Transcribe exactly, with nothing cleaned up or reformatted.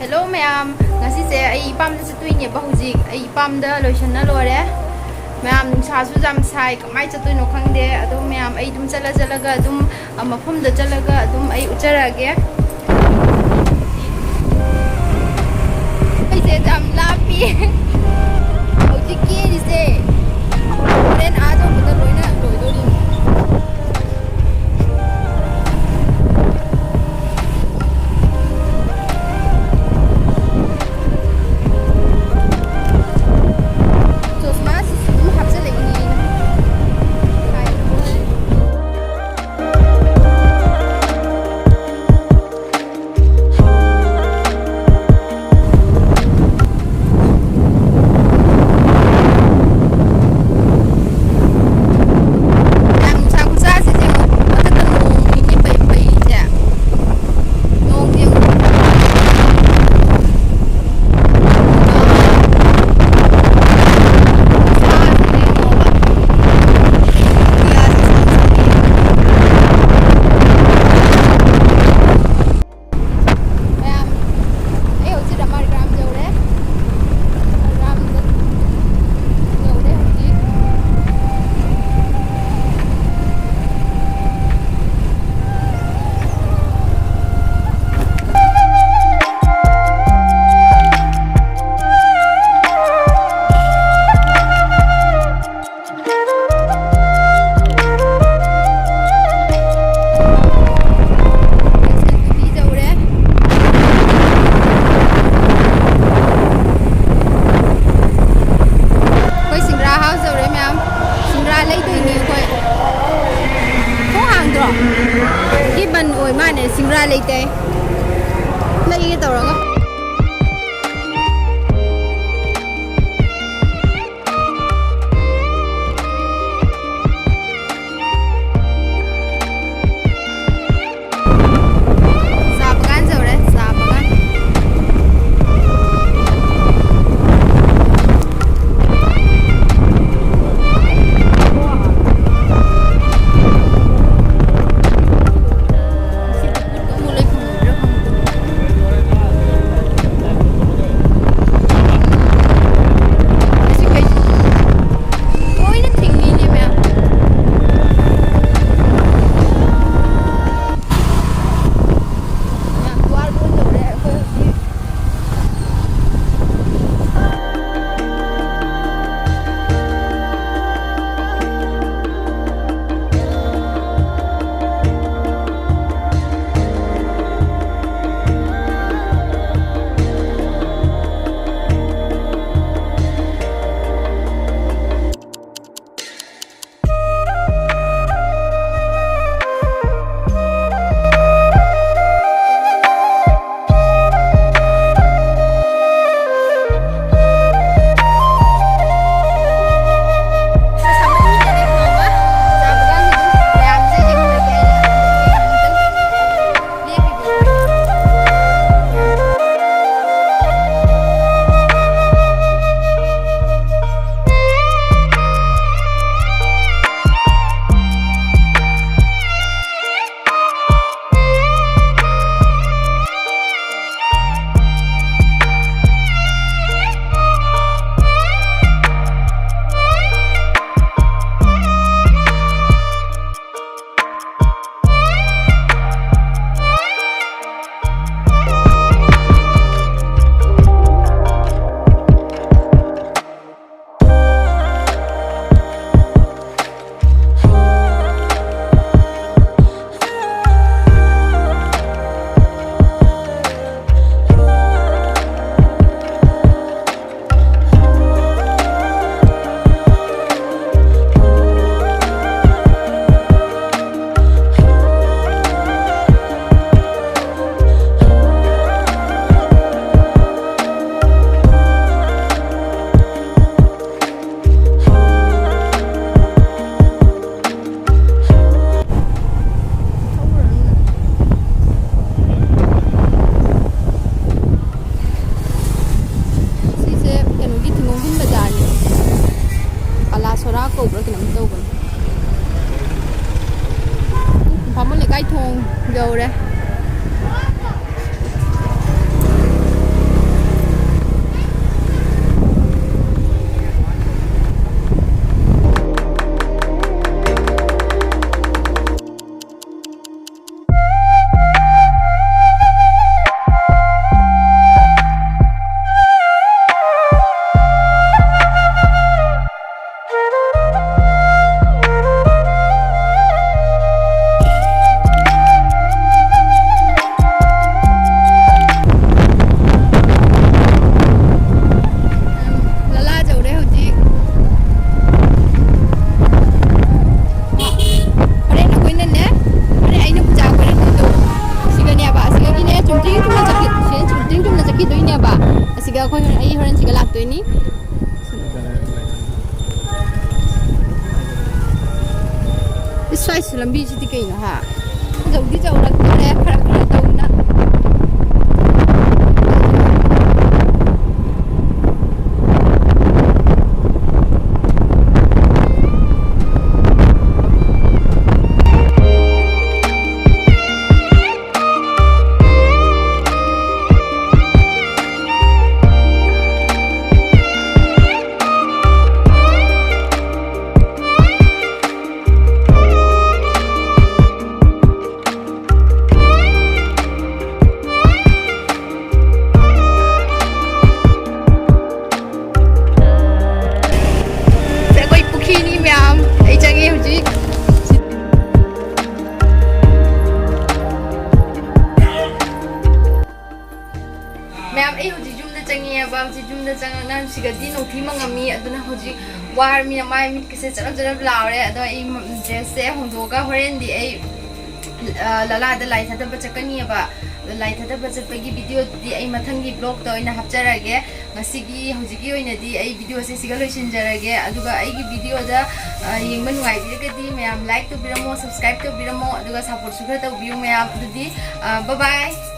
Hello ꯃꯌꯥꯝ, ꯉꯁꯤꯁꯦ ꯑꯩ ꯏꯄꯥꯝꯗ ꯆꯠꯇꯣꯏꯅꯦꯕ꯫ ꯍꯧꯖꯤꯛ ꯑꯩ ꯏꯄꯥꯝꯗ ꯂꯣꯏꯁꯟꯅ ꯂꯣꯏꯔꯦ꯫ ꯃꯌꯥꯝ, ꯅꯨꯡꯁꯥꯁꯨ ꯌꯥꯝ ꯁꯥꯏ, ꯀꯃꯥꯏꯅ ꯆꯠꯇꯣꯏꯅꯣ ꯈꯪꯗꯦ꯫ ꯑꯗꯣ ꯃꯌꯥꯝ, ꯑꯩ ꯑꯗꯨꯝ ꯆꯠꯂ ꯆꯠꯂꯒ ꯑꯗꯨꯝ, ꯑ, ꯃꯐꯝꯗ ꯆꯠꯂꯒ ꯑꯗꯨꯝ ꯑꯩ ꯎꯠꯆꯔꯛꯑꯒꯦ꯫ ꯑꯩꯁꯦ ꯌꯥꯝ ꯂꯥꯞꯄꯤ꯫ ꯍꯧꯖꯤꯛ ꯀꯦꯔꯤꯁꯦ ꯍꯣꯔꯦꯟ ꯑꯥ ꯌꯧꯕꯗ ꯂꯣꯏꯅ ꯂꯣꯏꯗꯣꯔꯤꯅꯤ꯫ ꯆꯣꯁꯃꯥꯁꯤꯁꯨ ꯑꯗꯨꯝ ꯍꯥꯞꯆꯤꯜꯂꯛꯏꯅꯦ ꯑꯩꯅ꯫ ꯌꯥꯝ ꯅꯨꯡꯁꯥ ꯈꯨꯁꯥꯁꯤꯗꯤ ꯑꯃꯨꯛ ꯃꯊꯛꯇ ꯅꯣꯡ ꯅꯤꯅꯤ ꯄꯩ ꯄꯩꯁꯦ꯫ ꯅꯣꯡꯁꯦ ꯑꯃꯨꯛ ꯃꯌꯥꯝ, ꯑꯩ ꯍꯧꯖꯤꯛ ꯔꯃꯥ ꯒ꯭ꯔꯥꯝ ꯌꯧꯔꯦ꯫ ꯒ꯭ꯔꯥꯝꯗ ꯌꯧꯔꯦ ꯍꯧꯖꯤꯛ꯫ ꯌꯧꯔꯦ꯫ ꯑꯩꯈꯣꯏ ꯁꯤꯡꯒ꯭ꯔꯥ ꯍꯥꯎꯁ ꯌꯧꯔꯦ ꯃꯌꯥꯝ꯫ ꯁꯤꯡꯒ꯭ꯔꯥ ꯂꯩꯗꯣꯏꯅꯤ ꯑꯩꯈꯣꯏ꯫ ꯊꯣꯡ ꯍꯥꯡꯗ꯭ꯔꯣ? ꯁꯤ ꯕꯟ ꯑꯣꯏ ꯃꯥꯅꯦ, ꯁꯤꯡꯒ꯭ꯔꯥ ꯂꯩꯇꯦ꯫ ꯂꯩꯒꯦ ꯇꯧꯔꯒ꯫ ꯆꯥ ꯕꯒꯥꯟ ꯌꯧꯔꯦ, ꯆꯥ ꯕꯒꯥꯟ꯫ ꯇꯣꯏꯅꯤ꯫ ꯏꯁ, ꯁ꯭ꯋꯥꯏꯁꯤ ꯂꯝꯕꯤꯁꯤꯗꯤ ꯀꯩꯅꯣ, ꯍꯥ? ꯐꯖꯧꯗꯤ ꯆꯥꯎꯔꯛꯇ꯭ꯔꯦ, ꯈꯔ ꯈꯔ ꯇꯧꯅ꯫ ꯁꯦ, ꯑꯩꯈꯣꯏ ꯄꯨꯈ꯭ꯔꯤꯅꯤ ꯃꯌꯥꯝ꯫ ꯑꯩ ꯆꯪꯉꯦ ꯍꯧꯖꯤꯛ꯫ ꯃꯌꯥꯝ, ꯑꯩ ꯍꯧꯖꯤꯛ ꯌꯨꯝꯗ ꯆꯪꯉꯦꯕ꯫ ꯍꯧꯖꯤꯛ ꯌꯨꯝꯗ ꯆꯪꯉꯛꯅ ꯁꯤꯒꯗꯤ ꯅꯣꯡꯊꯤ ꯃꯪꯉꯝꯃꯤ꯫ ꯑꯗꯨꯅ ꯍꯧꯖꯤꯛ ꯋꯥꯔꯃꯤꯅ ꯃꯥꯏ ꯃꯤꯠꯀꯁꯦ ꯆꯔꯞ ꯆꯔꯞ ꯂꯥꯎꯔꯦ꯫ ꯑꯗꯣ ꯑꯩ ꯗ꯭ꯔꯦꯁꯁꯦ ꯍꯣꯡꯗꯣꯛꯑꯒ ꯍꯣꯔꯦꯟꯗꯤ ꯑꯩ, ꯑ, ꯂꯂꯥꯗ ꯂꯥꯏ ꯊꯥꯗꯕ ꯆꯠꯀꯅꯤꯕ꯫ ꯑꯗꯣ ꯂꯥꯏ ꯊꯥꯗꯕ ꯆꯠꯄꯒꯤ ꯚꯤꯗꯤꯑꯣꯗꯨꯗꯤ ꯑꯩ ꯃꯊꯪꯒꯤ ꯕ꯭ꯂꯣꯛꯇ ꯑꯣꯏꯅ ꯍꯥꯞꯆꯔꯒꯦ꯫ ꯉꯁꯤꯒꯤ, ꯍꯧꯖꯤꯛꯀꯤ ꯑꯣꯏꯅꯗꯤ ꯑꯩ ꯚꯤꯗꯤꯑꯣꯁꯦ ꯁꯤꯒ ꯂꯣꯏꯁꯤꯟꯖꯔꯒꯦ꯫ ꯑꯗꯨꯒ ꯑꯩꯒꯤ ꯚꯤꯗꯤꯑꯣꯗ, ꯑ, ꯌꯦꯡꯕ ꯅꯨꯡꯉꯥꯏꯕꯤꯔꯒꯗꯤ ꯃꯌꯥꯝ ꯂꯥꯏꯛ ꯇꯧꯕꯤꯔꯝꯃꯣ, ꯁꯕꯁꯀ꯭ꯔꯥꯏꯕ ꯇꯧꯕꯤꯔꯝꯃꯣ, ꯑꯗꯨꯒ ꯁꯞꯄꯣꯔꯠꯁꯨ ꯈꯔ ꯇꯧꯕꯤꯌꯨ ꯃꯌꯥꯝ꯫ ꯑꯗꯨꯗꯤ, ꯑ, bye bye꯫